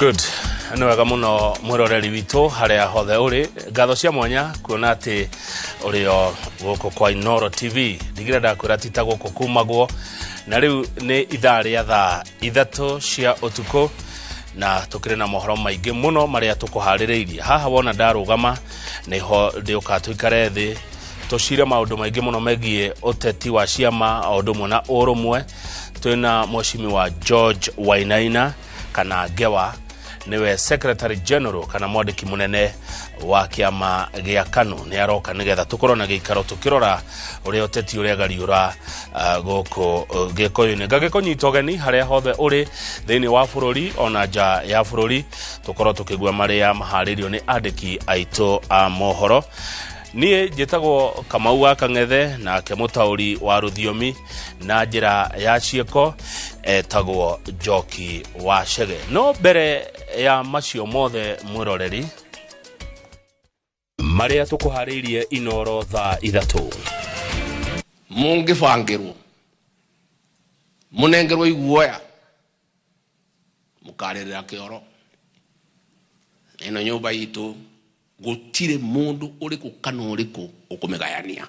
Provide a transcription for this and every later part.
Good. Nĩ wega mũno mwĩroreri witũ harĩa hothe ũrĩ, ngatho cia mwanya kuona atĩ ũrĩ o gũkũ kwa Inooro TV. Ndigire ndakwĩra ti ta gũkũ kumagwo, na rĩu nĩ ithaa rĩa thaa 3 cia ũtukũ, na tũkĩrĩ na mohoro maingĩ mũno marĩa tũkũharĩrĩirie. Haha wona ndarũgama nĩho ndĩũka tũikare thĩ tũcire maũndũ maingĩ mũno megiĩ ũteti wa ciama o ũndũ ũmwe na ũrũmwe. Twĩna mheshimiwa George Wainaina kana Ngewa, niwe Secretary General kana mwandĩki mũnene wa kĩama gĩa KANU. Nĩ aroka nĩgetha tũkorwo na gĩikaro tũkĩrora ũrĩa ũteti ũregariũra gũkũ Gĩkũyũ-inĩ. Ngagĩkũnyita ũgeni harĩa hothe ũrĩ thĩinĩ wa bũrũri ona nja ya bũrũri, tũkorwo tũkĩgua marĩa maharĩirio nĩ andĩki aitũ a mohoro. Niĩ njĩtagwo Kamau wa Kang'ethe, nake mũtaũri wa rũthiomi na njĩra ya ciĩko etagwo Njoki wa Chege. No mbere ya macio mothe mwĩroreri, marĩa tũkũharĩirie Inooro thaa 3. Mũngĩbangĩrwo mũnengerwo iguoya mũkarĩrĩra kĩoro. Ĩno nyũmba itũ gũtirĩ mũndũ ũrĩkũ kana ũrĩkũ ũkũmĩgayania,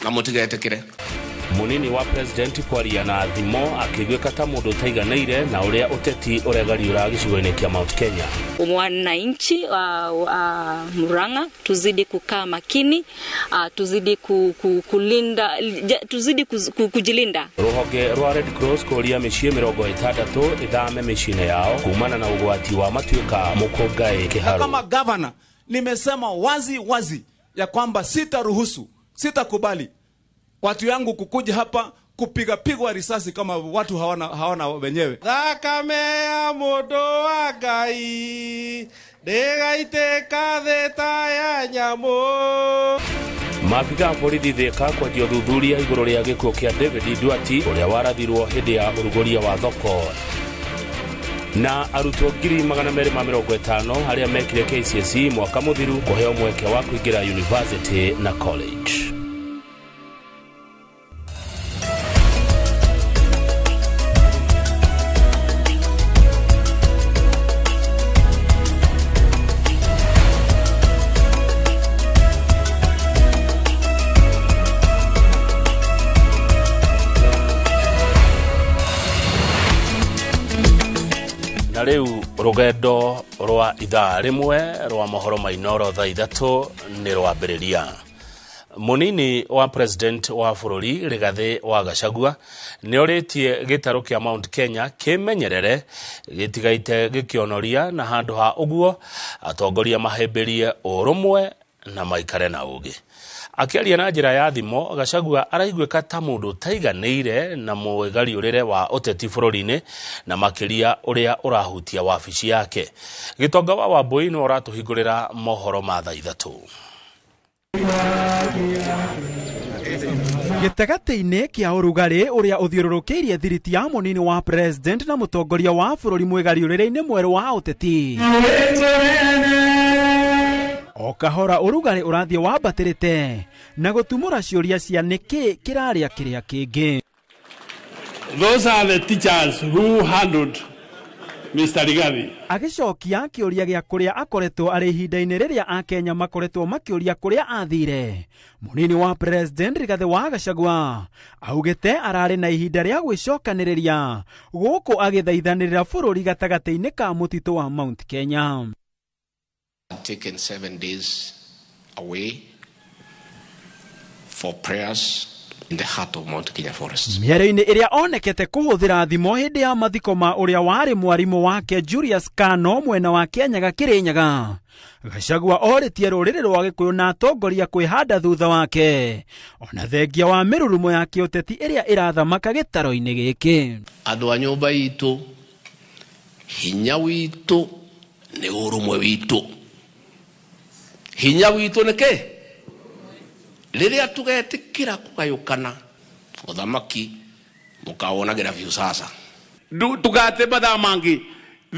na mũtigetĩkĩre. Munini wa president kwaria na thimo akĩiguĩka ta mũndũ ũtaiganĩire na ũrĩa ũteti ũregariũra gĩcigo-inĩ kĩa Mount Kenya. Wananchi wa Murang'a tuzidi kukaa makini, tuzidi kulinda, tuzidi kujilinda. Rũhonge rwa Red Cross kũria mĩciĩ 60 ĩthame mĩciĩ-inĩ yao kumana na ũgwati wa matuĩka mũkũngaĩ kĩharo. Kama governor nimesema wazi wazi ya kwamba sitaruhusu, sitakubali watu yangu kukuja hapa kupiga pigwa risasi kama watu hawana wenyewe. Thakame ya mũndũ wa Ngai ndĩgaitĩka thĩ ta ya nyamũ. Maabitha a borithi Thika kwanjia ũthuthuria igũrũ rĩa gĩkuũ kĩa David Duarte ũrĩa warathirwo hĩndĩ ya ũrugũria wa thoko. Na arutwo 250,000 arĩa mekire KCSE mwaka mũthiru kũheo mweke wa kũingĩra university na college. Na rĩu rũgendo rwa ithaa rĩmwe rwa mohoro ma Inooro thaa 3 nĩ rwambĩrĩria. Munini wa president wa bũrũri Rigathĩ wa Gachagua nĩorĩtie gĩtarũ kĩa Mount Kenya kĩmenyerere gĩtigaite gĩkĩonoria, na handũ ha ũguo atongoria mahĩmbĩrie ũrũmwe na maikare na ũũgĩ. Akĩaria na njĩra ya thimo, Gachagua araiguĩka ta mũndũ ũtaiganĩire na mwĩgariũrĩre wa ũteti bũrũri-inĩ na makĩria ũrĩa ũrahutia wabici yake. Gĩtonga wa Wambui nĩwe ũratũhingũrĩra mohoro ma thaa 3. Gĩtagatĩ-inĩ kĩa ũrugarĩ ũrĩa ũthiũrũrũkĩirie thiriti ya mũnini wa president na mũtongoria wa bũrũri mwĩgariũrĩre-inĩ mwerũ wa ũteti. O kahora ũrugarĩ ũrathiĩ wambatĩrĩte na gũtumũra ciũria cia nĩkĩ kĩrarĩa kĩrĩa kĩngĩ. Those are the teachers who handled Mr. Rigathi. Agĩcokia kĩũria gĩa kũrĩa akoretwo arĩ ihinda-inĩ rĩrĩa Akenya makoretwo makĩũria kũrĩa athire, mũnini wa president Rigathi wa Gachagua augĩte ararĩ na ihinda rĩa gwĩcokanĩrĩria gũkũ agĩthaithanĩrĩra bũrũri gatagatĩ-inĩ ka mũtitũ wa Mount Kenya. Taken 7 days away for prayers in the heart of Mount Kenya Forest. Mĩario-inĩ ĩrĩa onekete kũhũthĩra thimo hĩndĩ ya mathiko ma ũrĩa warĩ mwarimũ wake Julius Kano mwena wa Kĩanyaga Kĩrĩnyaga, Gachagua orĩtie rũrĩrĩ rwa Gĩkũyũ na atongoria kwĩhanda thutha wake ona thengia wa mĩrurumo ya kĩũteti ĩrĩa ĩrathamaka gĩtaro-inĩ gĩkĩ. Andũ a nyũmba itũ, hinya witũ nĩ ũrũmwe witũ. Hinya witũ nĩ kĩ? Rĩrĩa tũgetĩkĩra kũgayũkana, ũthamaki mũkawonagĩra biũ sasa. Tũgate mathaa mangĩ,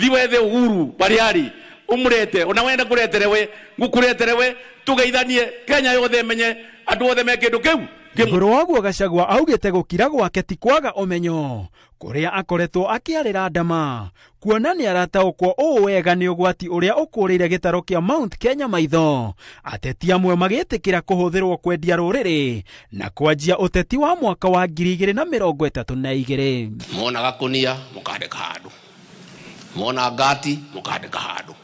thi wethe Uhuru Bariari ũmũrete, ona wenda kũretere we, ngũkũretere we, tũgeithanie Kenya yothe menye andũ othe me kĩndũ kĩu. Igũrũ wa ũguo Gachagua augĩte gũkira gwake ti kwaga ũmenyo kũrĩa akoretwo akĩarĩra ndama kuona nĩ arataũkwo ũũ wega nĩ ũgwati ũrĩa ũkũrĩire gĩtarũ kĩa Mount Kenya maitho. Ateti amwe magĩtĩkĩra kũhũthĩrwo kwendia rũrĩrĩ na kwanjia ũteti wa mwaka wa 2032. Mona gakunia mukandika handu, mona ngati mukandika handu,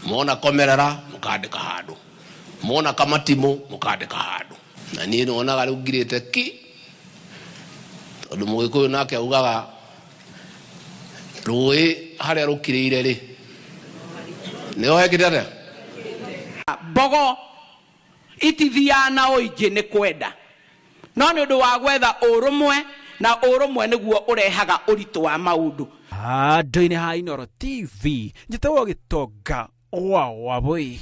mona komerera mukandika handu, mona kamatimu mukandika handu. Na niĩ nĩwonaga rĩu ngirĩte ki, tondũ Mũgĩkũyũ nake augaga rũĩ harĩa rũkirĩire rĩ nĩho hekĩte atĩa. Mbogo itithiaga na ũingĩ nĩ kwenda, no nĩ ũndũ wa gwetha ũrũmwe, na ũrũmwe nĩguo ũrehaga ũritũ wa maũndũ. Handũ-inĩ ha Inooro TV njĩtagwo Gĩtonga wa Wabũi.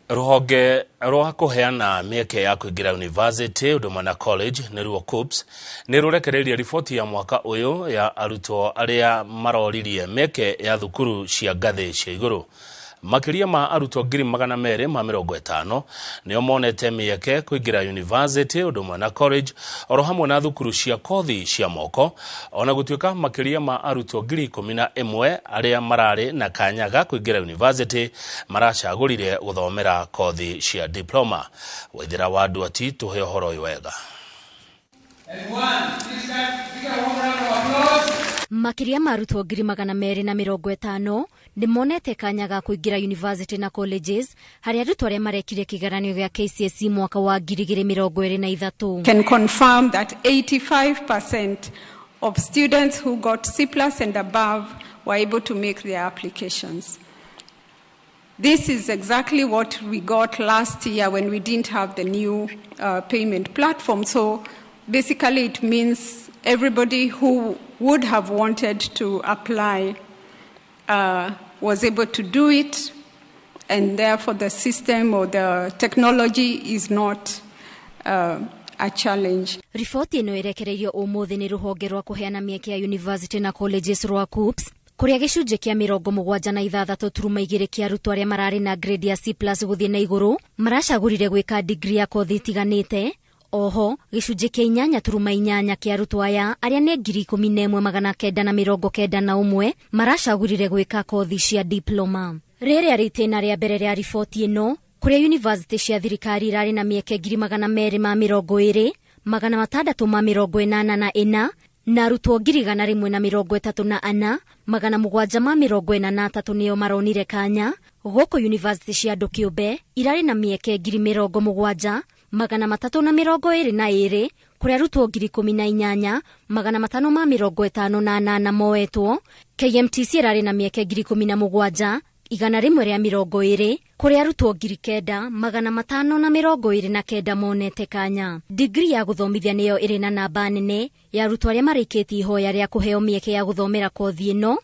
Rũhonge rwa kũheana mĩeke ya kũingĩra university ũndũ na college nĩruo KUCCPS nĩ rũrekereirie riboti ya mwaka ũyũ ya arutwo arĩa maroririe mĩeke ya thukuru cia ngathĩ cia igũrũ. Makĩria ma arutwo 250,000 nĩo monete mĩeke kũingĩra university ũndũ na college oro hamwe na thukuru cia kothi cia moko, ona gũtuĩka makĩria ma arutwo 11,000 arĩa mararĩ na kanya ga kũingĩra university maracagũrire gũthomera kothi cia diploma. Waithera wa Nduati tũhe ũhoro ũyũ wega. Makĩria ma arutwo 250,000 nĩ monete kanya ga kũingĩra university na colleges harĩa arutwo arĩa marekire kĩgeranio gĩa KCSE mwaka wa 2023. Can confirm that 85% of students who got C+ and above were able to make their applications. This is exactly what we got last year when we didn't have the new payment platform. So basically it means everybody who would have wanted to apply was able to do it, and therefore the system or the technology is not a challenge. Riboti ĩno ĩrekereirio ũmũthĩ nĩ rũhonge rwa kũheana mĩeke ya university na colleges rwa KUCCPS, kũrĩa gĩcunjĩ kĩa 76.2 kĩa arutwo arĩa mararĩ na grade ya C+ gũthiĩ na igũrũ maracagũrire gwĩka degree ya kothi itiganĩte. Oho gĩcunjĩ kĩa 8.8 kĩa arutwo aya arĩa nĩ 11,991 maracagũrire gwĩka kothi cia diploma. Rĩrĩa rĩ itĩna rĩa mbere rĩa riboti ĩno kũrĩa university cia thirikari irarĩ na mĩeke 220,684 na arutwo 134,783 nĩo maronire kanya. Gũkũ university cia andũ kĩũmbe irarĩ na mĩeke 70,322 kũrĩa arutwo 18,558 moetwo. KMTC ĩrarĩ na mĩeke 17,120 kũrĩa arutwo 9,529 monete kanya. Degree ya gũthomithia nĩyo ĩrĩ na namba nene ya arutwo arĩa marĩkĩtie ihoya rĩa kũheo mĩeke ya gũthomera kothi ĩno.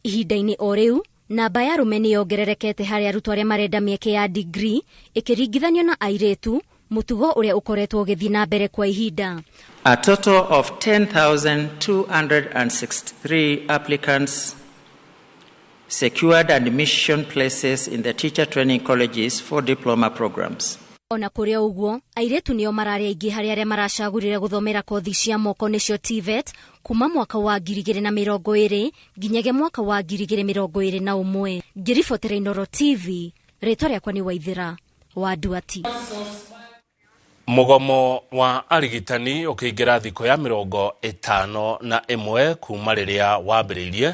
Ihinda-inĩ o rĩu namba ya arũme nĩ yongererekete harĩ arutwo arĩa marenda mĩeke ya degree ĩkĩringithanio na airĩtu, mũtugo ũrĩa ũkoretwo ũgĩthiĩ na mbere kwa ihinda. A total of 10,263 applicants secured admission places in the teacher training colleges for diploma programs. Ona kũrĩ ũguo airĩtu nĩo mararĩ aingĩ harĩ arĩa maracagũrire gũthomera kothi cia moko nĩcio TVET kuma mwaka wa 2020 nginyagia mwaka wa 2021. Ngĩribotera Inooro TV, rĩtwa rĩakwa nĩ Waithera wa Nduati. Mũgomo wa arigitani ũkĩingĩra thikũ ya 51 kuma rĩrĩa wambĩrĩirie.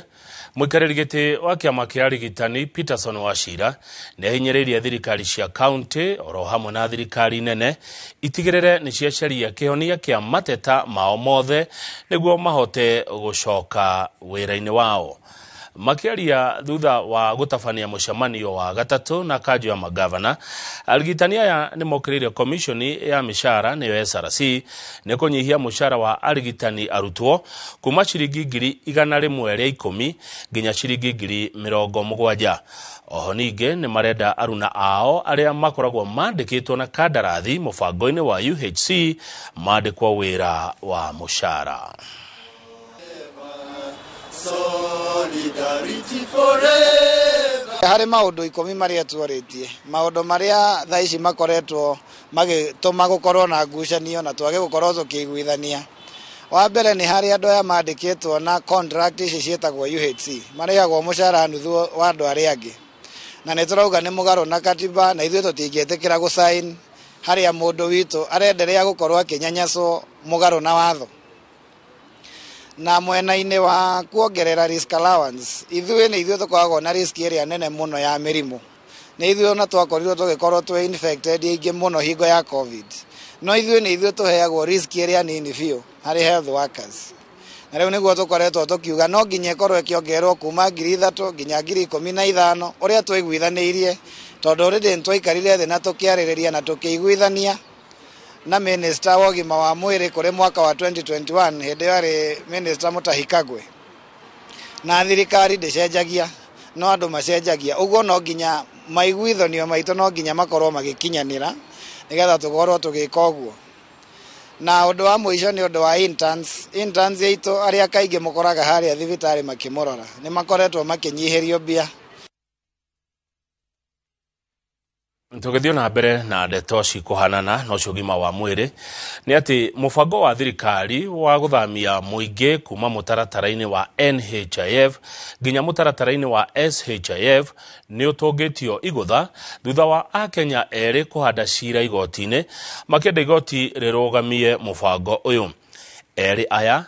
Mũikarĩri gĩtĩ wa kĩama kĩa arigitani Peterson Wachira nĩ ahinyĩrĩirie thirikari cia kaunti oro hamwe na thirikari nene itigĩrĩre nĩ ciacaria kĩhonia kĩa mateta mao mothe nĩguo mahote gũcoka wĩra-inĩ wao. Makĩaria thutha wa gũtabania mũcemanio wa gatatũ na kanjũ ya magavana, arigitani aya nĩ mokĩrĩire komishoni ya mĩcara nĩyo SRC nĩ kũnyihia mũcara wa arigitani arutwo kuma ciringi 110,000 nginya ciringi 70,000. Oho ningĩ nĩ marenda aruna ao arĩa makoragwo mandĩkĩtwo na kandarathi mũbango-inĩ wa UHC mandĩkwo wĩra wa mũcara. Solidarity forever. Harĩ maũndũ 10 marĩa twarĩtie, maũndũ marĩa thaa ici makoretwo magĩtũma gũkorwo na ngucanio na twage gũkorwo tũkĩiguithania. Wa mbere nĩ harĩ andũ aya mandĩkĩtwo na contract ici ciĩtagwo UHC, marĩhagwo mũcara nuthu wa andũ arĩa angĩ, na nĩ tũrauga nĩ mũgarũ na katiba, na ithuĩ tũtingĩtĩkĩra gũsign harĩa mũndũ witũ arenderea gũkorwo akĩnyanyaswo mũgarũ na watho. Na mwena-inĩ wa kuongerera risk allowance, ithuĩ nĩ ithuĩ tũkoragwo na risk ĩrĩa nene mũno ya mĩrimũ. Nĩ ithuĩ ona twakorirwo tũgĩkorwo twĩ infected aingĩ mũno hingo ya COVID, no ithuĩ nĩ ithuĩ tũheagwo risk ĩrĩa nini biũ harĩ health workers. Na rĩu nĩguo tũkoretwo tũkiuga no nginya ĩkorwo ĩkĩongererwo kuma 3,000 nginya 15,000 ũrĩa twaiguithanĩirie, tondũ already nĩ twaikarire thĩ na tũkĩarĩrĩria na tũkĩiguithania na minister wa ũgima wa mwĩrĩ kũrĩ mwaka wa 2021, hĩndĩ ĩyo arĩ minister Mutahi Kagwe. Na thirikari ndĩcenjagia, no andũ macenjagia, ũguo no nginya maiguithanio maitũ no nginya makorwo magĩkinyanĩra nĩgetha tũkorwo tũgĩka ũguo. Na ũndũ wa mũico nĩ ũndũ wa interns. Interns aitũ arĩa kaingĩ mũkoraga harĩa thibitarĩ makĩmũrora nĩ makoretwo makĩnyihĩrio mbia. Tũgĩthiĩ na mbere na ndeto cikũhanana na ũcio ũgima wa mwĩrĩ, nĩ atĩ mũbango wa thirikari wa gũthamia mũingĩ kuma mũtaratara-inĩ wa NHIF nginya mũtaratara-inĩ wa SHIF nĩ ũtũngĩtio igũtha thutha wa akenya erĩ kũhanda cira igoti-inĩ makĩenda igoti rĩrũgamie mũbango ũyũ. Erĩ aya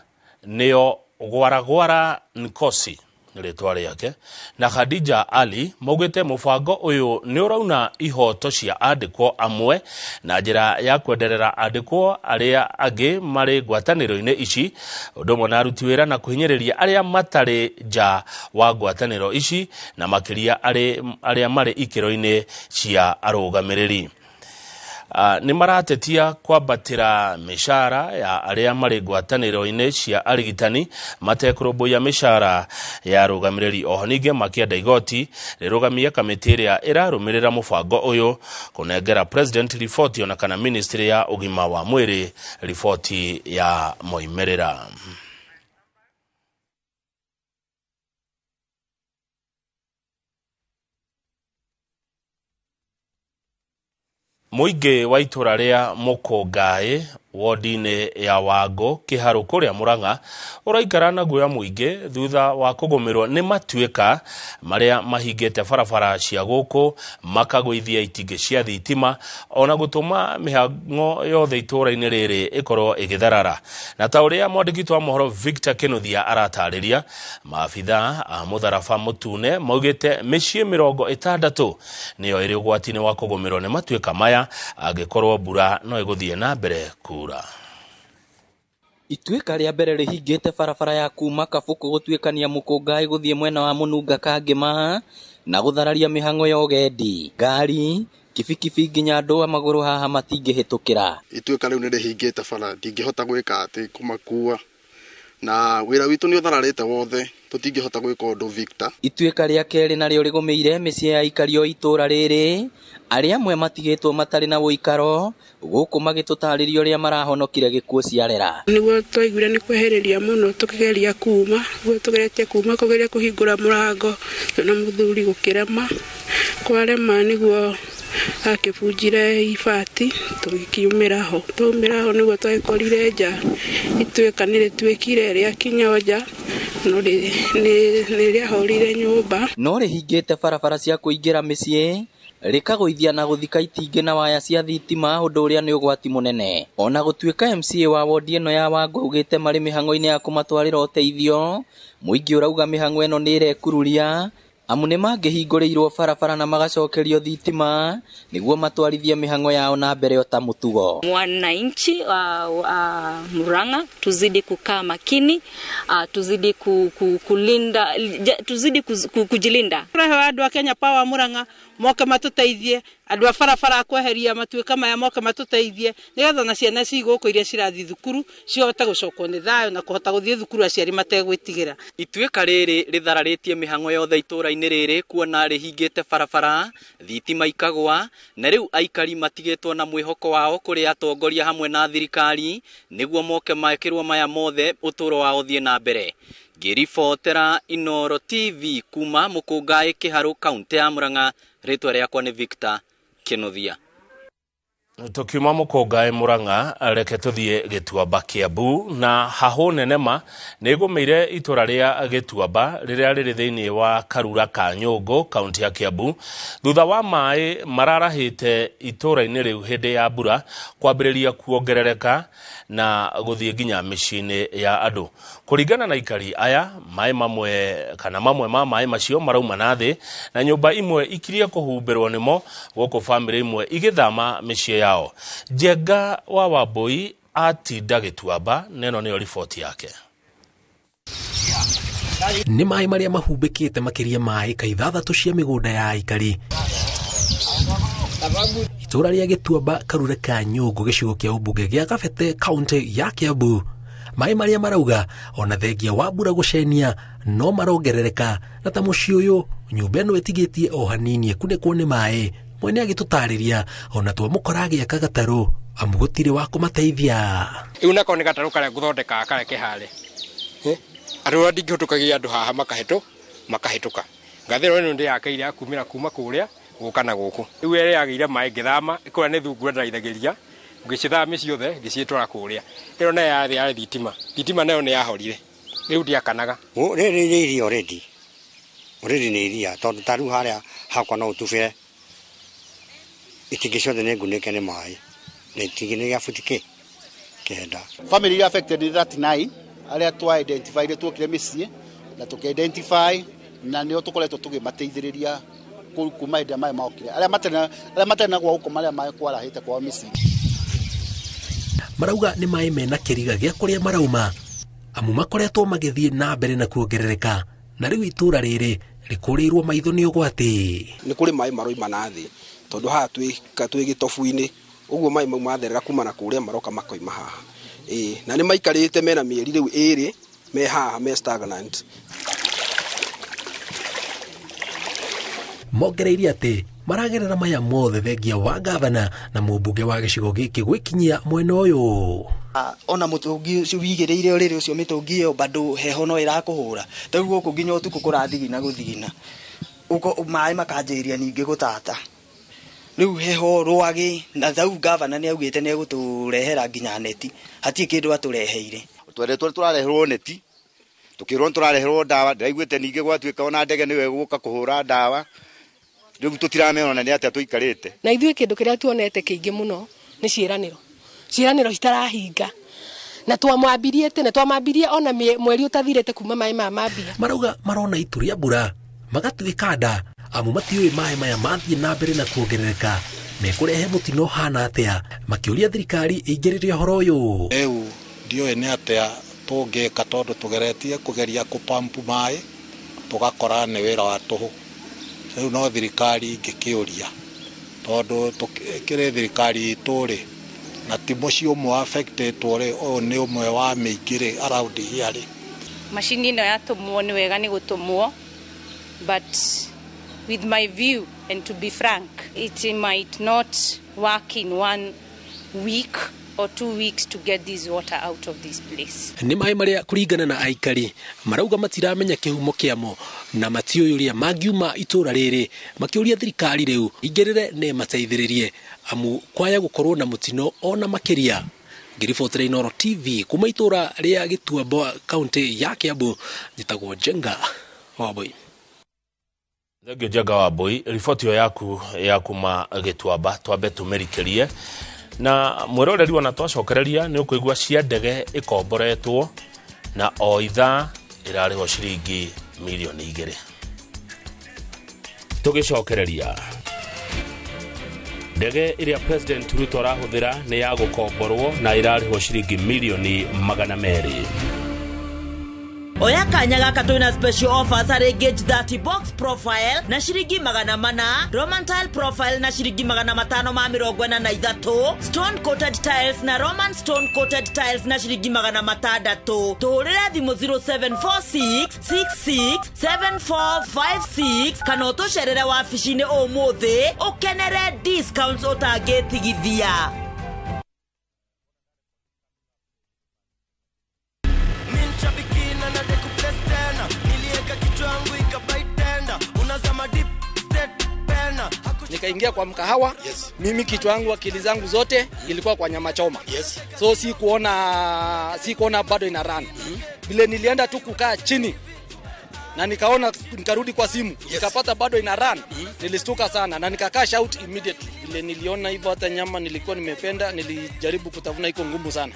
nĩo Gwaragwara Nkosi rĩtwa rĩake na Khadija Ali maugĩte mũbango ũyũ nĩ ũrauna ihoto cia andĩkwo amwe na njĩra ya kwenderera andĩkwo arĩa angĩ marĩ ngwatanĩro-inĩ ici, ũndũ ũmwe na aruti wĩra na kũhinyĩrĩria arĩa matarĩ nja wa ngwatanĩro ici na makĩria arĩa marĩ ikĩro-inĩ cia arũgamĩrĩri. Nĩ maratetia kwambatĩra mĩcara ya arĩa marĩ ngwatanĩro-inĩ cia arigitani matekũrũmbũiya mĩcara ya arũgamĩrĩri. Oho ningĩ makĩenda igoti rĩrũgamie kamĩtĩ ĩrĩa ĩrarũmĩrĩra mũbango ũyũ kũnengera president riboti ona kana ministry ya ũgima wa mwĩrĩ riboti ya moimĩrĩra. Mũingĩ wa itũra rĩa Mũkũngaĩ wodi-inĩ ya Wangũ Kĩharũ kũrĩa Mũrang'a ũraikara na guoya mũingĩ thutha wa kũgũmĩrwo nĩ matuĩka marĩa mahingĩte barabara cia gũkũ, makagũithia itingĩ cia thitima ona gũtũma mĩhang'o yothe itũra-inĩ rĩrĩ ĩkorwo ĩgĩtharara. Na ta ũrĩa mwandĩki wa mohoro Victor Kinuthia aratarĩria, maabitha a mũtharaba mũtune maugĩte mĩciĩ 60 nĩyo ĩrĩ ũgwati-inĩ wa kũgũmĩrwo nĩ matuĩka maya angĩkorwo mbura no ĩgũthiĩ na mbere kura. Ituĩka rĩa mbere rĩhingĩte barabara ya kuma Kabũkũ gũtuĩkania Mũkũngaĩ gũthiĩ mwena wa Mũnunga Kangĩma na gũthararia mĩhang'o ya ũgendi. Ngari, kibikibi nginya andũ a magũrũ haha matingĩhĩtũkĩra. Ituĩka rĩu nĩ rĩhingĩte bara, ndingĩhota gwĩka atĩ kũmakua, na wĩra witũ nĩ ũthararĩte wothe, tũtingĩhota gwĩka ũndũ Victor. Ituĩka rĩa kerĩ narĩo rĩgũmĩire mĩciĩ ya aikari o itũũra rĩrĩ, arĩa amwe matigĩtwo matarĩ na ũikaro gũkũ magĩtũtarĩria ũrĩa marahonokire gĩkuũ ciarera. Nĩguo twaiguire nĩ kwehereria mũno tũkĩgeria kuma, nĩguo tũgeretie kuma kũgeria kũhingũra mũrango na mũthuri gũkĩrema, kwarema nĩguo akĩbunjire ibati tũgĩkiumĩra ho, twaumĩra ho nĩguo twagĩkorire nja ituĩka nĩ rĩtuĩkire rĩakinya nja no nĩ rĩahorire nyũmba. No rĩhingĩte barabara cia kũingĩra mĩciĩ, rĩkagũithia na gũthika itingĩ na waya cia thitima, ũndũ ũrĩa nĩ ũgwati mũnene. Ona gũtuĩka MCA wa wodi ĩno ya Wangũ augĩte marĩ mĩhang'o-inĩ ya kũmatwarĩra ũteithio, mũingĩ ũrauga mĩhang'o ĩno nĩ ĩrekururia amu nĩ mangĩhingũrĩirwo barabara na magacokerio thitima nĩguo matwarithie mĩhang'o yao na mbere o ta mũtugo. Mwananchi wa Murang'a tuzidi kukaa makini, tuzidi kulinda, tuzidi kujilinda. Tũrehe andũ a Kenya Power Murang'a moke matũteithie, andũ a barabara kweheria matuĩka maya moke matũteithie nĩgetha na ciana ci gũkũ iria cirathiĩ thukuru cihote gũcokwo nĩ thayũ na kũhota gũthiĩ thukuru aciari mategwĩtigĩra. Ituĩka rĩrĩ rĩthararĩtie mĩhang'o yothe itũũra-inĩ rĩrĩ kuona rĩhingĩte barabara, thitima ikagwa, na rĩu aikari matigĩtwo na mwĩhoko wao kũrĩ atongoria hamwe na thirikari nĩguo moke mekĩrwo maya mothe ũtũũro wao ũthiĩ na mbere. Ngĩribotera Inooro TV kuma Mũkũngaĩ Kĩharũ, kaũntĩ ya Murang'a, rĩtwa rĩakwa nĩ Victor Kinuthia. Tukiuma Mukungaĩ Murang'a, reke tuthie Gĩtuamba Kiambu na hahũ nene ma nĩ ĩgũmĩire itũra rĩa Gĩtuamba rĩrĩa rĩrĩ thĩinĩ wa Karura ka Nyũngũ, kaunti ya Kiambu, thutha wa maĩ mararahĩte itũra-inĩ rĩu hĩndĩ ya mbura kwambĩrĩria kuongerereka na gũthiĩ nginya mĩciĩ-inĩ ya andũ. Kũringana na aikari aya, maĩ mamwe kana mamwe ma maĩ macio marauma na thĩ na nyũmba imwe ikirie kũhumbĩrwo nĩmo, gũkũ bamĩrĩ imwe igĩthama mĩciĩ yao. Njenga wa Wambui atinda Gĩtuamba na ĩno nĩyo riboti yake. Nĩ maĩ marĩa mahumbĩkĩte makĩria ma ĩka 6 cia mĩgũnda ya aikari. Itũra rĩa Gĩtuamba Karura ka Nyũngũ, gĩcigo kĩa ũmbunge gĩa Kabete, kaunti ya Kiambu. Maĩ marĩa marauga ona thengia wa mbura gũcenia no marongerereka, na ta mũciĩ ũyũ nyũmba ĩno ĩtigĩtie o hanini ĩkunĩkwo nĩ maĩ. Mwene agĩtũtarĩria ona twamũkora agĩaka gatarũ amu gũtirĩ wa kũmateithia. Rĩu nako nĩ gatarũ karĩa ngũthondekaga karĩa ke harĩa. Andũ arĩa ndingĩhĩtũkagia andũ haha makahĩtũka. Ngathĩro ĩno ndĩyakĩire ya kumĩra kuma kũrĩa gũka na gũkũ. Rĩu ĩrĩa yagĩire maĩ ngĩthama, kũrĩa nĩ thungura ndaraithagĩria, ngĩcithamia ciothe ngĩcitwara kũrĩa. Ĩno nayo yarĩ ya thitima, thitima nayo nĩ yahorire, rĩu ndiakanaga. Rĩrĩ nĩ iria already, already nĩ iria tondũ ta rĩu harĩa hakwa no ũtubĩre itingĩ ciothe nĩ ngunĩke nĩ maĩ, na itingĩ nĩ gĩa buti 9. Family iria affected nĩ 39 arĩa twa identify tuokire mĩciĩ na tũkĩ identify na nĩo tũkoretwo tũkĩmateithĩrĩria kuma hĩndĩ ĩrĩa maĩ mokire, arĩa matarĩ na gwa gũkoma, arĩa maĩ kwarahĩte kwao mĩciĩ. Marauga nĩ maĩ mena kĩriga gĩa kũrĩa marauma amu makoretwo magĩthiĩ na mbere na kuongerereka, na rĩu itũra rĩrĩ rĩkũrĩirwo maitho nĩ ũgwati. Nĩ kũrĩ maĩ maroima na thĩ tondũ haha twĩ gĩtobu-inĩ, ũguo maĩ mau matherera kuma na kũrĩa maroka makoima haha. Na nĩ maikarĩte mena mĩeri rĩu 2 me haha me stagnant. Mongereirie atĩ maragerera maya mothe thengia wa gavana na mũmbunge wa gĩcigo gĩkĩ gwĩkinyia mwena ũyũ. Ona mũtũngi ũcio wigĩrĩire ũrĩrĩ ũcio mĩtũngi ĩyo bado heho no ĩrakũhũra. Ta rĩu gũkũ nginya ũtukũ kũrathigina gũthigina, maĩ makanjĩrĩria ningĩ gũtata. Rĩu heho rwagĩ na thau gavana nĩ augĩte nĩ egũtũrehera nginya neti, hatirĩ kĩndũ atũreheire. Tweretwo tũrareherwo neti, tũkĩrwo tũrareherwo ndawa, ndĩraiguĩte ningĩ gwatuĩka ona ndege nĩyo ĩgũka kũhũra ndawa. Rĩu tũtiramenya ona nĩ atĩa tũikarĩte. Na ithuĩ kĩndũ kĩrĩa tuonete kĩingĩ mũno nĩ ciĩranĩro, ciĩranĩro citarahinga, na twamwambirie tene, twamwambirie ona mweri ũtathirĩte kuma maĩ maya mambia. Marauga marona itu rĩa mbura magatuĩka nda amu matiũĩ maĩ maya mathiĩ na mbere na kuongerereka mekũrehe mũtino hana atĩa, makĩũria thirikari ĩingĩrĩre ũhoro ũyũ. Rĩu ndiũĩ nĩ atĩa tũngĩka tondũ tũgeretie kũgeria kũpampu maĩ tũgakora nĩ wĩra wa tũhũ. Rĩu no thirikari ingĩkĩũria tondũ kĩrĩ thirikari itũ rĩ, na ti mũciĩ ũmwe affected rĩ, ũyũ nĩ ũmwe wa mĩingĩ rĩ around here rĩ. Macini ĩno yatũmwo nĩ wega nĩ gũtũmwo, but with my view and to be frank, it might not work in 1 week or 2 weeks to get this water out of this place. Nĩ maĩ marĩa kũringana na aikari marauga matiramenya kĩhumo kĩamo na matiũĩ ũrĩa mangiuma itũra rĩrĩ, makĩũria thirikari rĩu ingĩrĩre na ĩmateithĩrĩrie amu kwaya gũkorwo na mũtino ona makĩria. Ngĩribotera Inooro TV kuma itũra rĩa Gĩtuamba, kaunti ya Kiambu, njĩtagwo Njenga Wambui. Thengio Njenga Wambui, riboti ĩyo yaku ya kuma Gĩtuamba twambe tũmĩrikĩrie na mwĩroreri ona twacokereria nĩ ũkũigua cia ndege ĩkomboretwo na o ithaa ĩrarĩhwo ciringi milioni 2. Tũgĩcokereria, ndege ĩrĩa President Ruto arahũthĩra nĩ ya gũkomborwo na ĩrarĩhwo ciringi milioni 200. Oya kanya gaka twina special offers harĩ Gauge 30 box profile na ciringi 400, Roman tile profile na ciringi 543, stone coated tiles na Roman stone coated tiles na ciringi 600. Tũhũrĩre thimũ 0746 66 7456 kana ũtũcerere wabici-inĩ ũmũthĩ ũkenere discounts ũtangĩtigithia. Nikaingia kwa mkahawa. Yes. Mimi kichwa yangu, akili zangu zote ilikuwa kwa nyama choma. Yes. So sikuona bado ina run. Vile nilienda tu kukaa chini na nikaona, nikarudi kwa simu. Nikapata bado ina run. Nilistuka sana na nika shout immediately. Vile niliona hivyo, hata nyama nilikuwa nimependa, nilijaribu kutafuna, iko ngumu sana.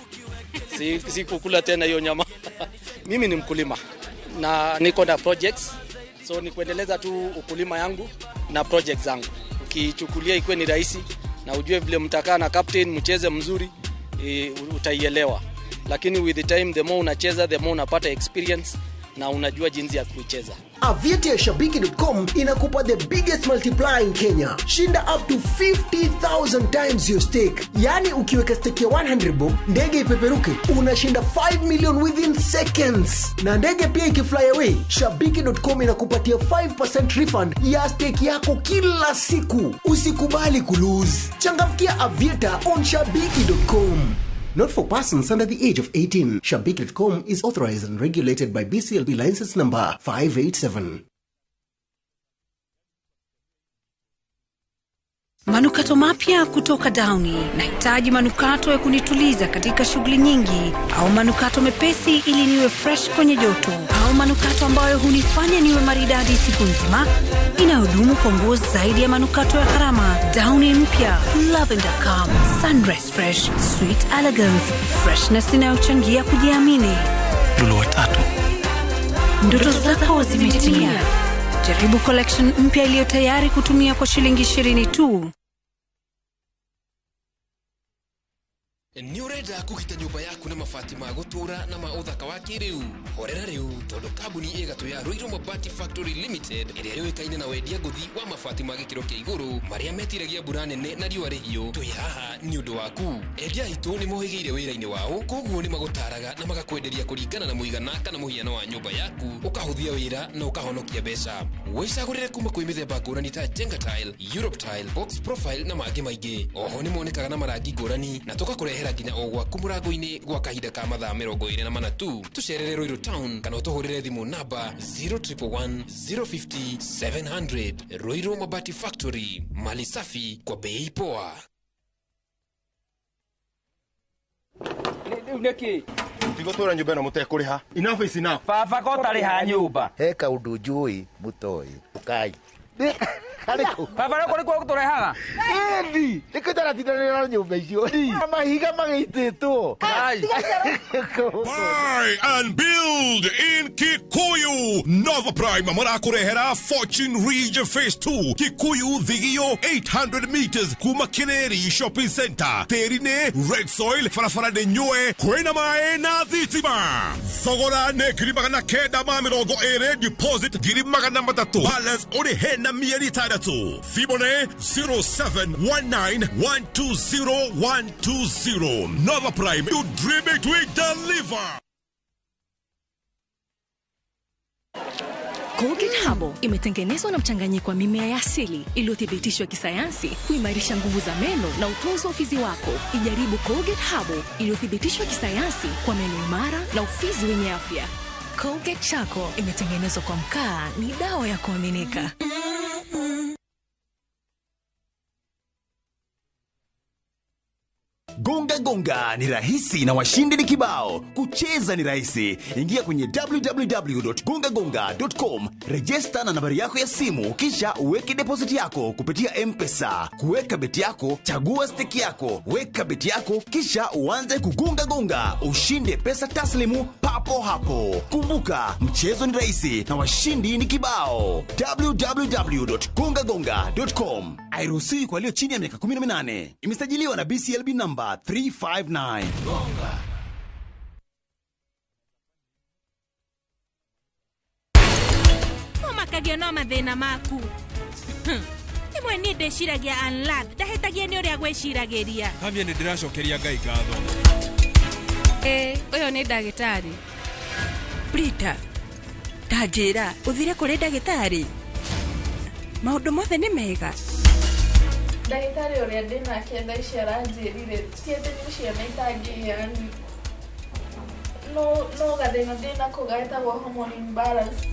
Sikukula tena hiyo nyama. Mimi ni mkulima na niko na projects, so ni kuendeleza tu ukulima yangu na projects zangu. Ukichukulia ikuwe ni rahisi na ujue vile mtakaa na captain mcheze mzuri, utaielewa. Lakini with the time, the more unacheza, the more unapata experience na unajua jinsi ya kuicheza. Aviator ya Shabiki.com inakupa the biggest multiplier in Kenya. Shinda up to 50,000 times your stake. Yani ukiweka stake ya 100 bob, ndege ipeperuke, unashinda 5 million within seconds. Na ndege pia ikifly away, Shabiki.com inakupatia 5% refund ya stake yako kila siku. Usikubali kulose. Changamkia Aviator on Shabiki.com. Not for persons under the age of 18. Shabiki.com is authorized and regulated by BCLB license number 587. Manukato mapya kutoka Downy. Nahitaji manukato ya kunituliza katika shughuli nyingi, au manukato mepesi ili niwe fresh kwenye joto, au manukato ambayo hunifanya niwe maridadi siku nzima, inayodumu kwa nguo zaidi ya manukato ya gharama. Downy mpya Lavender Calm, Sunrise Fresh, Sweet Elegance, freshness inayochangia kujiamini. Lulu watatu. Ndoto zako zimetimia. Jaribu collection mpya iliyo tayari kutumia kwa shilingi 20 tu. Nĩ ũrenda kũgita nyũmba yaku na mabati ma gũtũra na ma ũthaka wa kĩrĩu? Horera rĩu, tondũ kambuni ĩgatũ ya Ruiru Mabati Factory Limited, ĩrĩa yũĩkaine na wendia ngũthi wa mabati ma gĩkĩro kĩa igũrũ marĩa metiragia mbura nene na riũa rĩhiũ, twĩ haha nĩ ũndũ waku. Endia aitũ nĩ mohĩgĩire wĩra-inĩ wao, koguo nĩ magũtaraga na magakwenderia kũringana na mũigana kana mũhiano wa nyũmba yaku, ũkahũthia wĩra na ũkahonokia mbeca. Wĩcagũrĩre kuma kwĩ mĩthemba ngũrani ta Jenga Tile, Europe Tile, Box Profile na mangĩ maingĩ. Oho nĩ monekaga na marangi ngũrani na tũgakũrehera nginya o gwaku mũrango-inĩ gwa kahinda ka mathaa 24 tu. Tũcerere Ruiru Town kana ũtũhũrĩre thimũ namba 0111 050 700. Ruiru Mabati Factory, mali safi kwa bei poa. Rĩu nĩkĩ? Tigũtũra nyũmba ĩno mũtekũrĩha. Enough is enough. Baba ko ũtarĩha nyũmba. He kaũndũ njũĩ mũtoĩ. Ũkai. Baba rĩu kũrĩ gũtũrehaga? Ĩni, nĩkĩo itaratindanĩra na nyũmba icio. Mahiga magĩitĩtwo. Buy and build in Kikuyu. Nova Prime marakũrehera Fortune Ridge Phase 2 Kikuyu Thigio 800 meters kuma Kireri Shopping Center. Tĩri nĩ red soil, barabara nĩ nyue, kwĩna maĩ na thitima. Thogora nĩ 920,000, deposit 300,000, balance ũrĩhe na mĩeri 6. Thimũ nĩ 0719120120. Nova Prime, you dream it, we deliver. Colgate Herbal imetengenezwa na mchanganyiko wa mimea ya asili iliyothibitishwa kisayansi kuimarisha nguvu za meno na utunzi wa ufizi wako. Ijaribu Colgate Herbal iliyothibitishwa kisayansi kwa meno imara na ufizi wenye afya. Colgate Charcoal imetengenezwa kwa mkaa, ni dawa ya kuaminika. Gonga gonga ni rahisi na washindi ni kibao. Kucheza ni rahisi. Ingia kwenye www.gongagonga.com, register na nambari yako ya simu, kisha uweke deposit yako kupitia M-Pesa. Kuweka beti yako, chagua stake yako, weka beti yako, kisha uanze kugonga gonga, ushinde pesa taslimu papo hapo. Kumbuka, mchezo ni rahisi na washindi ni kibao. www.gongagonga.com. Hairuhusiwi kwa walio chini ya miaka 18. Imesajiliwa na BCLB number 359. Gonga. Ũmakagio no mathĩna maku. Rĩmwe niĩ ndĩciragia Anlath ndahĩtagia nĩ ũrĩa gwĩciragĩria. Hamia nĩ ndĩracokeria Ngai ngatho. Ĩ, ũyũ nĩ ndagĩtarĩ. Prita, ndanjĩra ũthire kũrĩ ndagĩtarĩ? Maũndũ mothe nĩ mega? Ndagĩtarĩ ũrĩa ndĩnake thaa ici aranjĩrire ti atĩ nĩ ciana itangĩgĩa, no gathĩna ndĩnako getagwo hormone imbalance.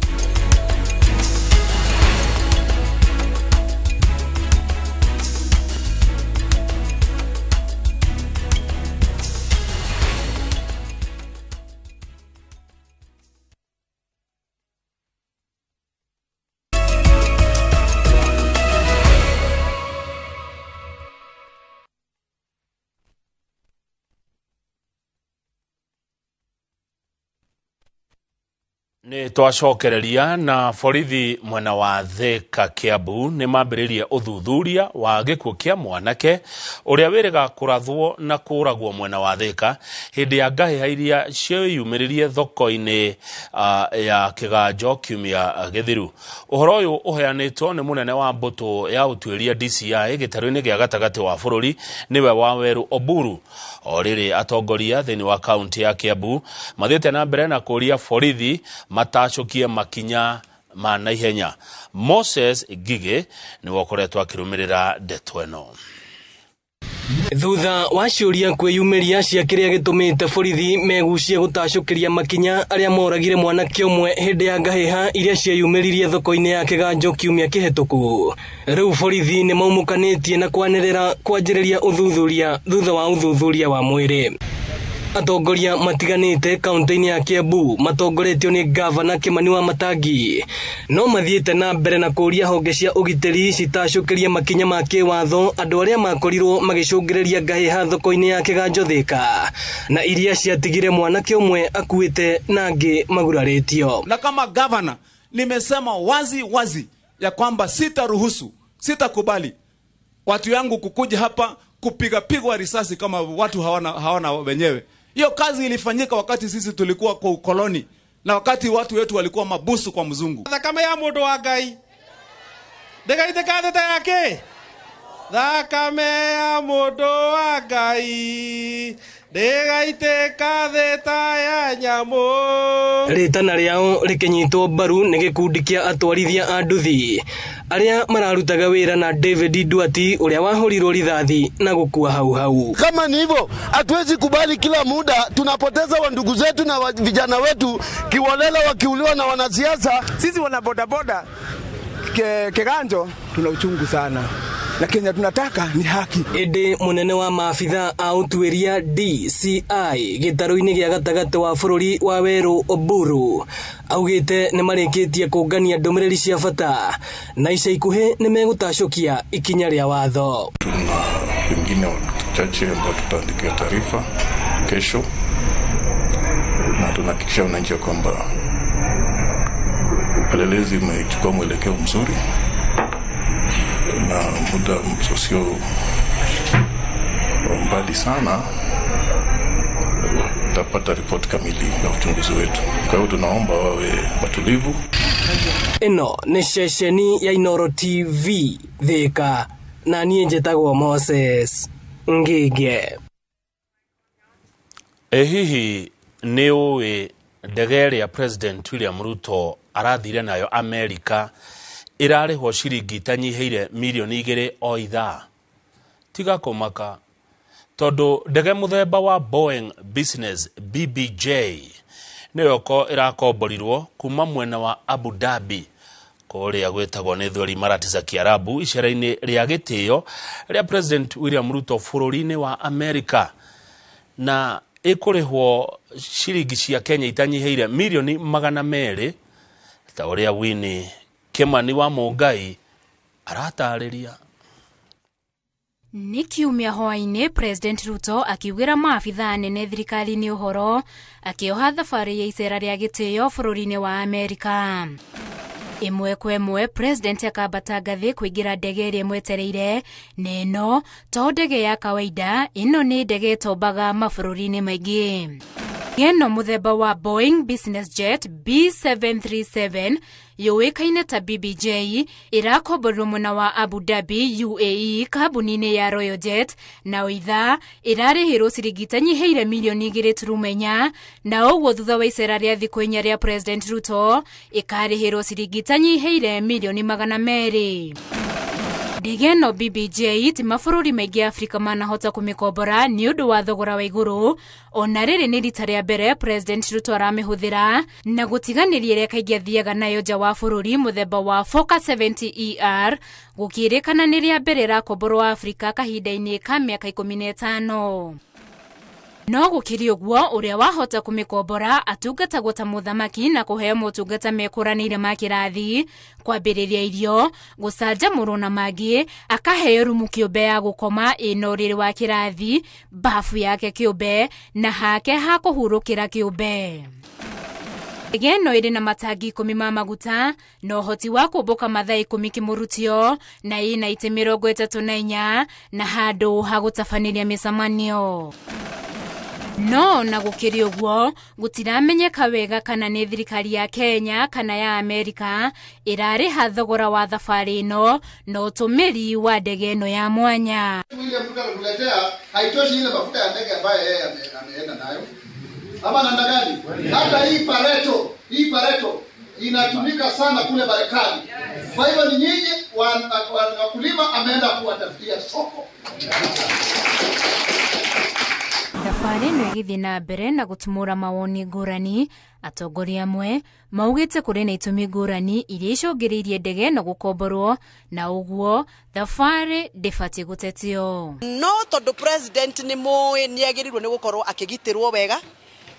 Nĩ twacokereria na borithi mwena wa Thika Kiambu nĩ mambĩrĩrie ũthuthuria wa gĩkuũ kĩa mwanake ũrĩa wĩrĩga kũrathwo na kũragwo mwena wa Thika hĩndĩ ya ngahĩha iria cieyumĩririe thoko-inĩ ya Kĩganjo kiumia gĩthiru. Ũhoro ũyũ ũheanĩtwo nĩ mũnene wa mbũtũ ya ũtuĩria DCI gĩtarũ-inĩ gĩa gatagatĩ wa bũrũri nĩwe Waweru Oburu. O rĩrĩ atongoria thĩinĩ wa kaunti ya Kiambu mathiĩte na mbere na kũria borithi matacũkie makinya ma naihenya. Moses Ngigĩ nĩwe ũkoretwo akĩrũmĩrĩra ndeto ĩno. Thutha wa ciũria kwĩyumĩria cia kĩrĩa gĩtũmĩte borithi megucie gũtacũkĩria makinya arĩa moragire mwanake ũmwe hĩndĩ ya ngahĩha iria cieyumĩririe thoko-inĩ ya Kĩganjo kiumia kĩhetũku. Rĩu borithi nĩ maumũkanĩtie na kwanĩrĩra kwanjĩrĩria ũthuthuria thutha wa ũthuthuria wa mwĩrĩ. Atongoria matiganĩte kaunti-inĩ ya Kiambu matongoretio nĩ gavana Kimani wa Matangi no mathiĩte na mbere na kũria honge cia ũgitĩri citacũkĩrie makinya ma kĩwatho andũ arĩa makorirwo magĩcũngĩrĩria ngahĩha thoko-inĩ ya Kĩganjo Thika na iria ciatigire mwanake ũmwe akuĩte na angĩ magurarĩtio. Na kama gavana nimesema wazi wazi ya kwamba sitaruhusu, sitakubali watu yangu kukuja hapa kupiga pigwa risasi kama watu hawana wenyewe. Hiyo kazi ilifanyika wakati sisi tulikuwa kwa ukoloni na wakati watu wetu walikuwa mabusu kwa mzungu. Thakame ya mundu wa Ngai ndigaitĩka thĩ ta yake. Thakame ya mundu wa Ngai ndigaitĩka thĩ ta ya nyamũ. Rĩtana rĩao rĩkĩnyitwo mbaru nĩ gĩkundi kĩa atwarithia a nduthi arĩa mararutaga wĩra na David Duati ũrĩa wahũrirwo rithathi na gũkua hau hau. Kama ni hivyo, hatuwezi kubali kila muda tunapoteza wa ndugu zetu na vijana wetu kiholela wakiuliwa na wanasiasa. Sisi wana bodaboda Kiganjo tuna uchungu sana. Na Kenya tunataka ni haki. Ĩndĩ mũnene wa maabitha a ũtuĩria DCI gĩtarũ-inĩ gĩa gatagatĩ wa bũrũri wa Werũ Oburu augĩte nĩ marĩkĩtie kũngania ndũmĩrĩri cia bata na ica ikuhĩ nĩ megũtacũkia ikinya rĩa watho. Tuna wengine wachache ambao tutaandikia taarifa kesho, na tunahakikisha wananchi kwamba upelelezi umechukua mwelekeo mzuri na muda usio mbali sana tutapata ripoti kamili ya uchunguzi wetu. Kwa hiyo tunaomba wawe watulivu. Ĩno nĩ ceceni ya Inooro TV Thika na niĩ njĩtagwo Moses Ngige. Hihi nĩ ũĩ ndege ĩrĩa President William Ruto arathire nayo Amerika ĩrarĩhwo ciringi itanyihĩire mirioni 2 o ithaa? Tiga kũmaka tondũ ndege mũthemba wa Boeing Business BBJ nĩyo ĩrakomborirwo kuma mwena wa Abu Dhabi kũrĩa gwĩtagwo nĩ thweri Imarati za Kiarabu icera-inĩ rĩa gĩtĩo rĩa President William Ruto bũrũri-inĩ wa Amerika na ĩkũrĩhwo ciringi cia Kenya itanyihĩire mirioni 200 ta ũrĩa Winnie Kimani wa Mũngai aratarĩria. Nĩ kiumia hwaĩ-inĩ President Ruto akiugĩra maabitha anene thirikari-inĩ ũhoro akĩoha thabarĩ ya icera rĩa gĩtĩo bũrũri-inĩ wa Amerika. Ĩmwe kwa ĩmwe President akambata ngathĩ kũingĩra ndege ĩrĩa ĩmwetereire na ĩno to ndege ya kawaida, ĩno nĩ ndege ĩtombaga mabũrũri-inĩ maingĩ. Ĩno mũthemba wa Boeing Business Jet B737 yũĩkaine ta BBJ ĩrakomborwo mwena wa Abu Dhabi UAE kambuni-inĩ ya Royal Jet na ithaa ĩrarĩhĩrwo ciringi itanyihĩire mirioni 2.4 na ũguo thutha wa icera rĩa thikũ 4 rĩa President Ruto ĩkarĩhĩrwo ciringi itanyihĩire mirioni 200. Ndege ĩno BBJ ti mabũrũri maingĩ Afrika manahota kũmĩkombora nĩ ũndũ wa thogora wa igũrũ ona rĩrĩ nĩ rita rĩa mbere President Ruto aramĩhũthĩra na gũtiganĩria ĩrĩa kaingĩ athiaga nayo nja wa bũrũri mũthemba wa Fokker 70ER gũkĩrĩkana nĩ rĩa mbere ĩrakomborwo Afrika kahinda-inĩ ka mĩaka 15. No gũkĩrĩ ũguo ũrĩa wahota kũmĩkombora atungatagwo ta mũthamaki na kũheo motungata mekũranĩire ma kĩrathi kwambĩrĩria irio gũcanjamũrwo na mangĩ akaheo rumu kĩũmbe ya gũkoma ĩna ũrĩrĩ wa kĩrathi bafu yake kĩũmbe na hake ha kũhurũkĩra kĩũmbe. Ndege ĩno ĩrĩ na matangi 10 ma maguta na ũhoti wa kũmbũka mathaa 10 kĩmũrutio na ĩna itĩ 34 na handũ ha gũtabanĩria mĩcemanio. No na gũkĩrĩ ũguo gũtiramenyeka wega kana nĩ thirikari ya Kenya kana ya Amerika ĩrarĩha thogora wa thabarĩ ĩno na ũtũmĩri wa ndege ĩno ya mwanya. William Ruto anatuletea haitoshi ile mafuta ya ndege ambayo yeye ameenda nayo. Ama namna gani? Hata hii Pareto inatumika sana kule Marekani. Kwa hivyo ni nyinyi wakulima ameenda kuwatafutia soko. Thabarĩ ĩno ĩgĩthiĩ na mbere na gũtumũra mawoni ngũrani, atongoria amwe maugĩte kũrĩ na itũmi ngũrani iria icũngĩrĩirie ndege ĩno gũkomborwo na ũguo thabarĩ ndĩbatiĩ gũtetio. No tondũ president nĩ mũĩ nĩ agĩrĩirwo nĩ gũkorwo akĩgitĩrwo wega,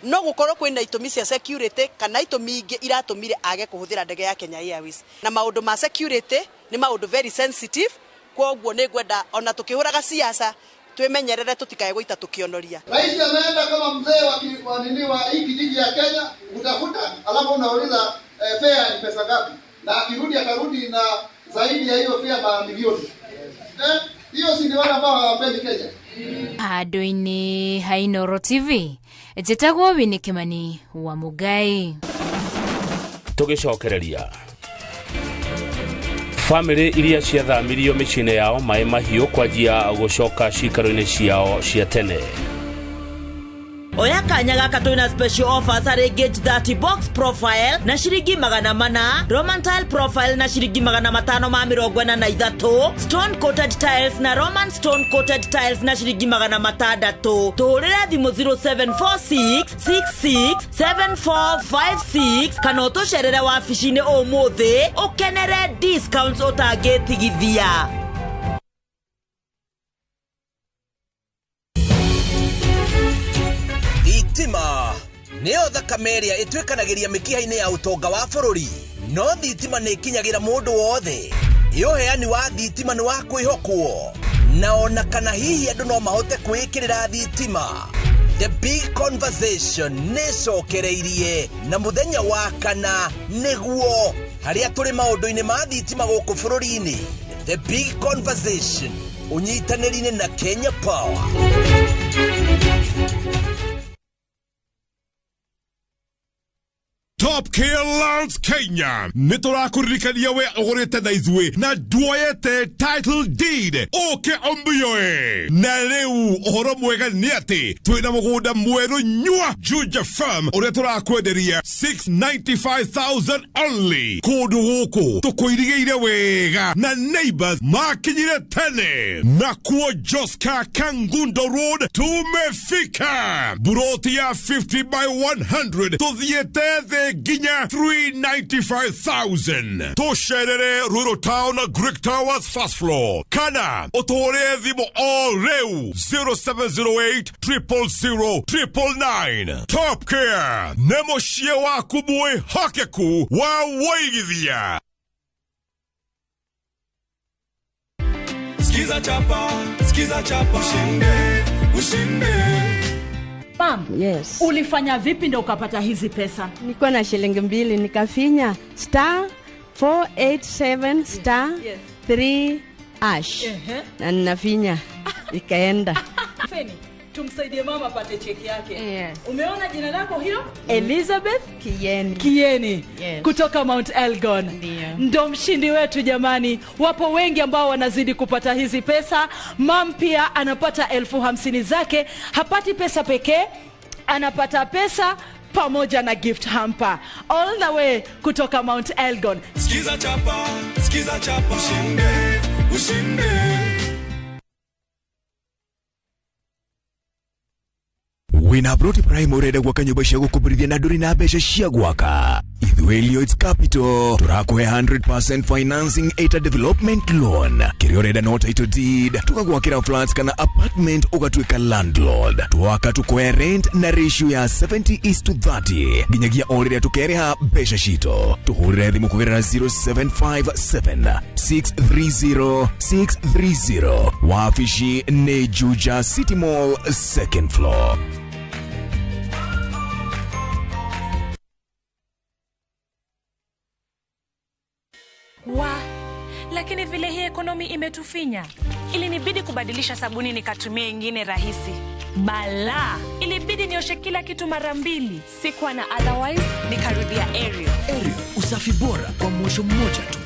no gũkorwo kwĩna itũmi cia security kana itũmi ingĩ iratũmire age kũhũthĩra ndege ya Kenya Airways. Na maũndũ ma security nĩ maũndũ very sensitive, kwoguo nĩ ngwenda ona tũkĩhũraga siasa twimenyerere tutikae guita tukionoria. Rais ameenda kama mzee wa nini wa hii kijiji ya Kenya utafuta, alafu unauliza fare ni pesa ngapi, na akirudi akarudi na zaidi ya hiyo fare mara milioni. Hiyo si ni wale ambao hawapendi Kenya. Handũ-inĩ ha Inooro TV, njĩtagwo Winnie Kimani wa Mugai. Tũgĩcokereria famĩlĩ iria ciathamirio mĩciĩ-inĩ yao maĩ mahiũ kwanjia gũcoka ciikaro-inĩ ciao cia tene. Oya kanya gaka twina special offers harĩ Gauge 30 box profile na ciringi 400, Roman tile profile na ciringi 543, stone coated tiles na Roman stone coated tiles na ciringi 600. Tũhũrĩre thimũ 0746 66 7456 kana ũtũcerere wabici-inĩ ũmũthĩ ũkenere discounts ũtangĩtigithia. Thitima nĩyo thakame ĩrĩa ĩtuĩkanagĩria mĩkiha-inĩ ya ũtonga wa bũrũri, no thitima nĩ ĩkinyagĩra mũndũ wothe. Ũheani wa thitima nĩ wa kwĩhokwo, na ona kana hihi andũ no mahote kwĩĩkĩrĩra thitima. The Big Conversation nĩ ĩcokereirie na mũthenya wa kana nĩguo harĩa tũrĩ maũndũ-inĩ ma thitima gũkũ bũrũri-inĩ. The Big Conversation ũnyitanĩri-inĩ na Kenya Power. Top Care Lands Kenya nĩ tũrakũririkania we ũgũrĩte na ithuĩ na nduoyete title deed ũke ũmbioe. Na rĩu ũhoro mwega nĩ atĩ twĩna mũgũnda mwerũ nyua Juja Farm ũrĩa tũrakwenderia 695,000 only. Kũndũ gũkũ tũkũirigĩire wega na neighbors makinyire tene. Nakuo Joska Kangundo Road tumefika buroti ya 50 by 100 tũthiĩte thĩ nginya 395,000. Tũcerere Rural Town Greek Towers first floor kana ũtũhũrĩre thimũ o rĩu 0708 000 999. Top Care nĩ mũciĩ waku mwĩhokeku wa wũigithia. Sikiza chapa, sikiza chapa, ushinde, ushinde. Mom, yes. Ulifanya vipi ndio ukapata hizi pesa? Nilikuwa na shilingi 2 nikafinya star 487 star 3 hash. Na ninafinya ikaenda. Feni, tumsaidie mama apate cheki yake. Yes. Umeona jina lako hilo? Elizabeth Kieni. Kieni. Yes. Kutoka Mount Elgon. Ndio mshindi wetu jamani. Wapo wengi ambao wanazidi kupata hizi pesa. Mam pia anapata 50,000 zake. Hapati pesa pekee, anapata pesa pamoja na gift hamper. All the way kutoka Mount Elgon. Sikiza chapa, sikiza chapa, ushinde, ushinde. Wina Broti Prime urenda gwaka nyumba cia gukomborithia na nduri na mbeca cia gwaka. Ithuĩ Lloyds Capital tũrakũhe 100% financing eta development loan. Kĩrĩa ũrenda no title deed, tũgagwakĩra flats kana apartment ũgatuĩka landlord. Twaka tũkũhe rent na ratio ya 70:30 nginyagia o rĩrĩa tũkerĩha mbeca citũ. Tũhũrĩre thimũ kũgerera 0757 630 630. Wabici nĩ Juja City Mall second floor. Wa, lakini vile hii ekonomi imetufinya, ilinibidi kubadilisha sabuni nikatumia ingine rahisi. Bala, ilibidi nioshe kila kitu mara mbili. Sikuwa na otherwise, nikarudia Ariel. Ariel, usafi bora kwa mwosho mmoja tu.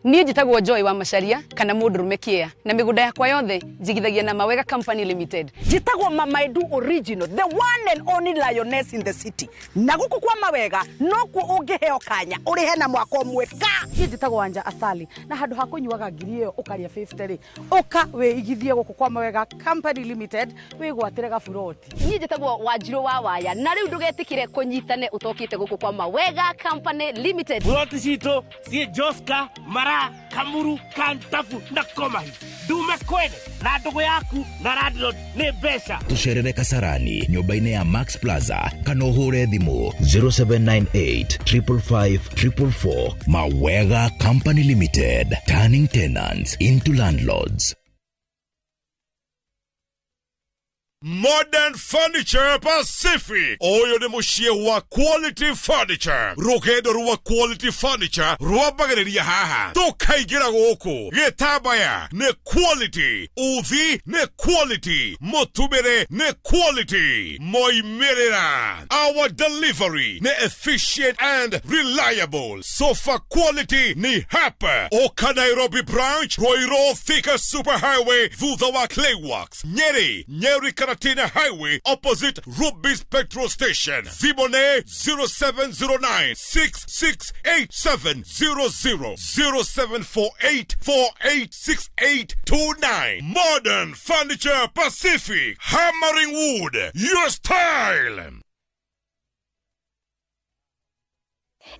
Niĩ njĩtagwo Joy wa Macharia kana mũndũrũme kĩea na mĩgũnda yakwa yothe njigithagia na Mawega Company Limited. Njĩtagwo Mama Edu Original, the one and only lioness in the city. Na gũkũ kwa Mawega nokuo ũngĩheo kanya ũrĩhe na mwaka ũmwe ka. Niĩ njĩtagwo Anja Asali na handũ ha kũnyuaga ngiri ĩyo ũkarĩa 50 rĩ, ũka wĩigithie gũkũ kwa Mawega Company Limited wĩgwatĩre gaburoti. Niĩ njĩtagwo Wanjirũ wa Waya na rĩu ndũgetĩkĩre kũnyitane ũtokĩte gũkũ kwa Mawega Company Limited. Buroti citũ ciĩ Joska, Mara, Kamuru, Kantafu na Komahi. Ndume kwene na ndũgũ yaku na landlord nĩ mbeca. Tũcerere Kasarani nyũmba-inĩ ya Max Plaza kana ũhũre thimũ 0798 555 444. Mawega Company Limited, turning tenants into landlords. Modern Furniture Pacific. Ũyũ nĩ mũciĩ wa Quality Furniture. Rũgendo rwa Quality Furniture rwambagĩrĩria haha. Tũkaingĩra gũkũ. Gĩtambaya nĩ quality. Uthi nĩ quality. Mũtumĩre nĩ quality. Moimĩrĩra. Our delivery nĩ efficient and reliable. Sofa quality ni hapa. Oka Nairobi branch, Roiro Thika Super Highway, thutha wa Clayworks. Nyeri, Nyeri Karatina Highway, opposite Ruby's Petrol Station. Zibone 0709 668700 0748 486829. Modern Furniture Pacific, hammering wood, your style.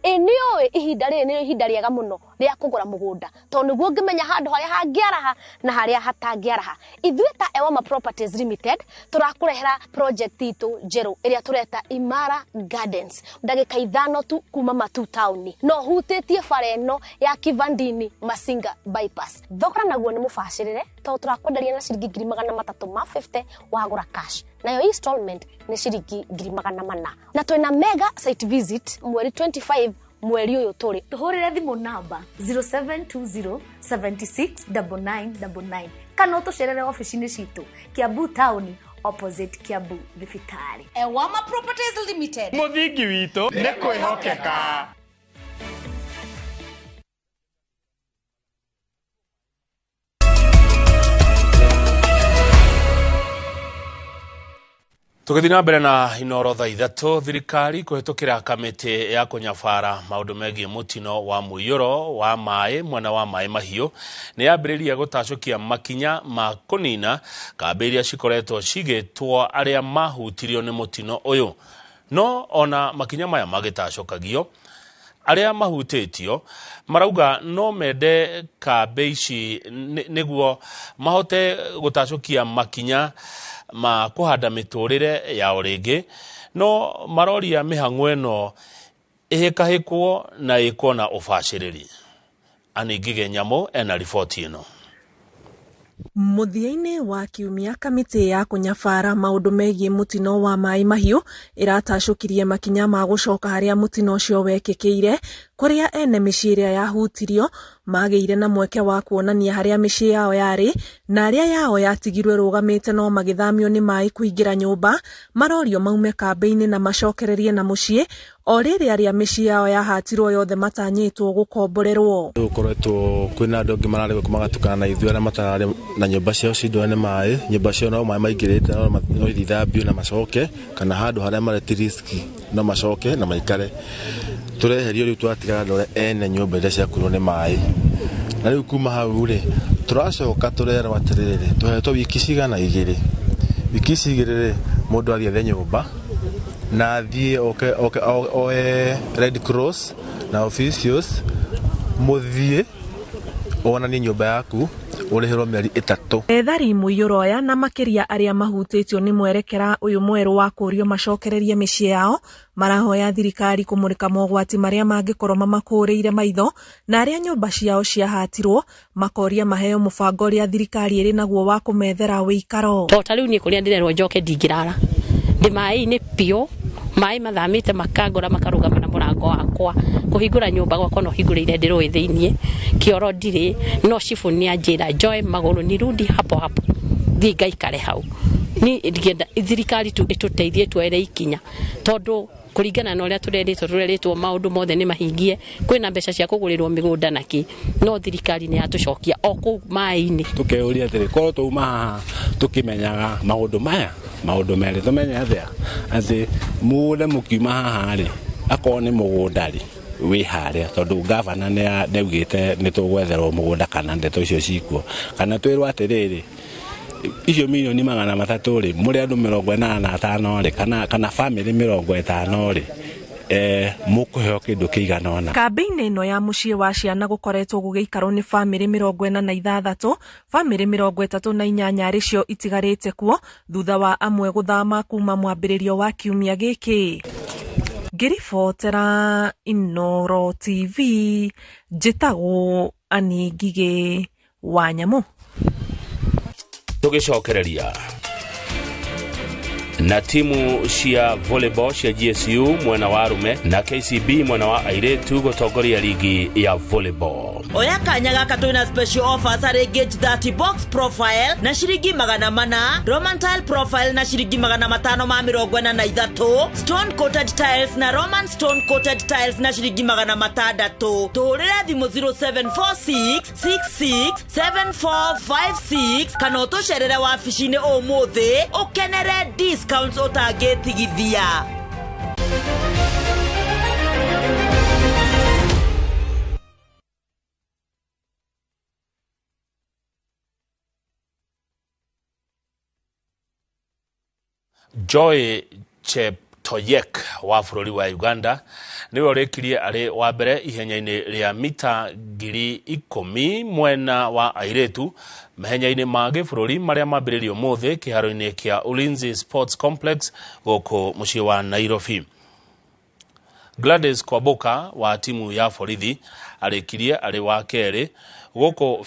Ĩ nĩ ũĩ ihinda rĩrĩ nĩrĩo ihinda rĩega mũno rĩa kũgũra mũgũnda tondũ nĩguo ũngĩmenya handũ harĩa hangĩaraha na harĩa hatangĩaraha. Ithuĩ ta Ewama Properties Limited tũrakũrehera project itũ njerũ ĩrĩa tũreta Imara Gardens, ndagĩka 5 tu kuma Matu taũni, no hutĩtie bara ĩno ya Kivandini Masinga bypass. Thogora naguo nĩ mũbacĩrĩre tondũ tũrakwenderia na ciringi 350,000 wagũra cash, nayo installment nĩ ciringi 400,000, na twĩna mega site visit mweri 25 mweri ũyũ tũrĩ. Tũhũrĩre thimũ namba 0720 76 9999 kana ũtũcerere ofici-inĩ citũ Kiambu taũni opposite Kiambu thibitarĩ. Ewama Properties Limited, mũthingi witũ nĩ kwĩhokeka. Tũgĩthiĩ na mbere na Inoro thaa 3, thirikari kũhĩtũkĩra kamĩtĩ ya kũnyabara maũndũ megiĩ mũtino wa mũiyũro wa maĩ mwena wa Maĩ Mahiũ nĩ yambĩrĩria gũtacũkia makinya ma kũnina kambĩ iria cikoretwo cigĩtwo arĩa mahutirio nĩ mũtino ũyũ. No ona makinya maya magĩtacũkagio, arĩa mahutĩtio marauga no mende kambĩ ici nĩguo mahote gũtacũkia makinya ma kũhanda mĩtũrĩre yao rĩngĩ, no maroria mĩhang'o ĩno ĩhĩkahĩkwo na ĩkwo na ũbacĩrĩri. Anne Ngige Nyamũ ena riboti ĩno. Mũthia-inĩ wa kiumia kamĩtĩ ya kũnyabara maũndũ megiĩ mũtino wa Maĩ Mahiũ ĩratacũkirie makinya ma gũcoka harĩa mũtino ũcio wekĩkĩire, kũrĩa ene mĩciĩ ĩrĩa yahutirio magĩire na mweke wa kuonania harĩa mĩciĩ yao yarĩ na arĩa yao yatigirwo ĩrũgamĩte no magĩthamio nĩ maĩ kũingĩra nyũmba, marorio maume kambĩ-inĩ na macokererie na mũciĩ o rĩrĩ arĩa mĩciĩ yao yahatirwo yothe matanyĩtwo gũkomborerwo. Gũkoretwo kwĩna andũ angĩ mararĩ gũkũ magatukana na ithuĩ arĩa matararĩ na nyũmba ciao cindwo nĩ maĩ, nyũmba ciao no maĩ maingĩrĩte no ithambio na macoke, kana handũ harĩa marĩ ti riski no macoke na maikare. Tũreherio rĩu twatigara andũ arĩa ene nyũmba iria ciakuirwo nĩ maĩ, na rĩu kuma hau rĩ tũracoka tũrerwo atĩrĩrĩ, tũhetwo wiki cigana igĩrĩ, wiki ici igĩrĩ rĩ mũndũ athiĩ ethe nyũmba na athiĩ oke oe Red Cross na officials mũthiĩ wonanie nyũmba yaku ũrĩhĩrwo mĩeri 3. Ethari mũiyũro aya na makĩria arĩa mahutĩtio nĩ mwerekera ũyũ mwerũ wa kũũrio macokererie mĩciĩ yao marahoya thirikari kũmũrĩka mogwati marĩa mangĩkorwo mamakũrĩire maitho, na arĩa nyũmba ciao ciahatirwo makoria maheo mũbango ũrĩa thirikari ĩrĩ naguo wa kũmethera wĩikaro. To ta rĩu niĩ kũrĩa ndĩrerwo njoke ndingĩrara, ndĩ maĩ-inĩ biũ, Maĩ mathamĩte makangora makarũgama na mũrango wakwa, kũhingũra nyũmba gwakwa no hingũrĩire ndĩrũĩ thĩiniĩ, kĩoro ndirĩ, no cibũ nĩ anjĩra njoe magũrũ nirudi hapo hapo, thiĩ ngaikare hau. Ni ingĩenda thirikari tu ĩtũteithie tuoere ikinya, tondũ kũringana na ũrĩa tũrerĩtwo maũndũ mothe nĩ mahingie, kwĩna mbeca cia kũgũrĩrwo mĩgũnda na kĩ, no thirikari nĩ yatũcokia o kũu maĩ-inĩ. Tukeuria atĩrĩ, korwo twauma haha tũkĩmenyaga maũndũ maya, maũndũ merĩ, tũmenye atĩa atĩ mũgũnda mũkiuma haha rĩ, akorwo nĩ mũgũnda rĩ wĩ harĩa, tondũ gavana nĩaugĩte nĩ tũgwetherwo mũgũnda kana ndeto icio cikuo, kana twĩrwo atĩrĩrĩ, icio milioni 300 rĩ, mũrĩ andũ 85 rĩ, kana bamĩrĩ 50 rĩ, mũkũheo kĩndũ kĩigana ũna. Kambĩ-inĩ ĩno ya mũciĩ wa ciana gũkoretwo gũgĩikarwo nĩ bamĩrĩ 46, bamĩrĩ 38 arĩ cio itigarĩte kuo thutha wa amwe gũthama kuma mwambĩrĩrio wa kiumia gĩkĩ. Ngĩribotera Inooro TV, njĩtagwo Annie Ngigĩ wa Nyamũ. Tũgĩcokereria na timu cia volleyball cia GSU mwena wa arume na KCB mwena wa airĩtu gũtongoria ligi ya volleyball. Oya kanya gaka twĩna special offers harĩ Gauge 30 box profile na ciringi 400, Roman tile profile na ciringi 543, stone coated tiles na Roman stone coated tiles na ciringi 600. Tũhũrĩre thimũ 0746 66 7456 kana ũtũcerere wabici-inĩ ũmũthĩ ũkenere discounts ũtangĩtigithia. Joy Cheptoyek wa bũrũri wa Uganda nĩwe ũrĩkirie arĩ wa mbere ihenya-inĩ rĩa mita 10,000 mwena wa airĩtu mahenya-inĩ ma gĩbũrũri marĩa mambĩrĩirio ũmũthĩ kĩharo-inĩ kĩa Ulinzi Sports Complex gũkũ mũciĩ wa Nairobi. Gladys Kwaboka wa timu ya borithi arĩkirie arĩ wa kerĩ gũkũ.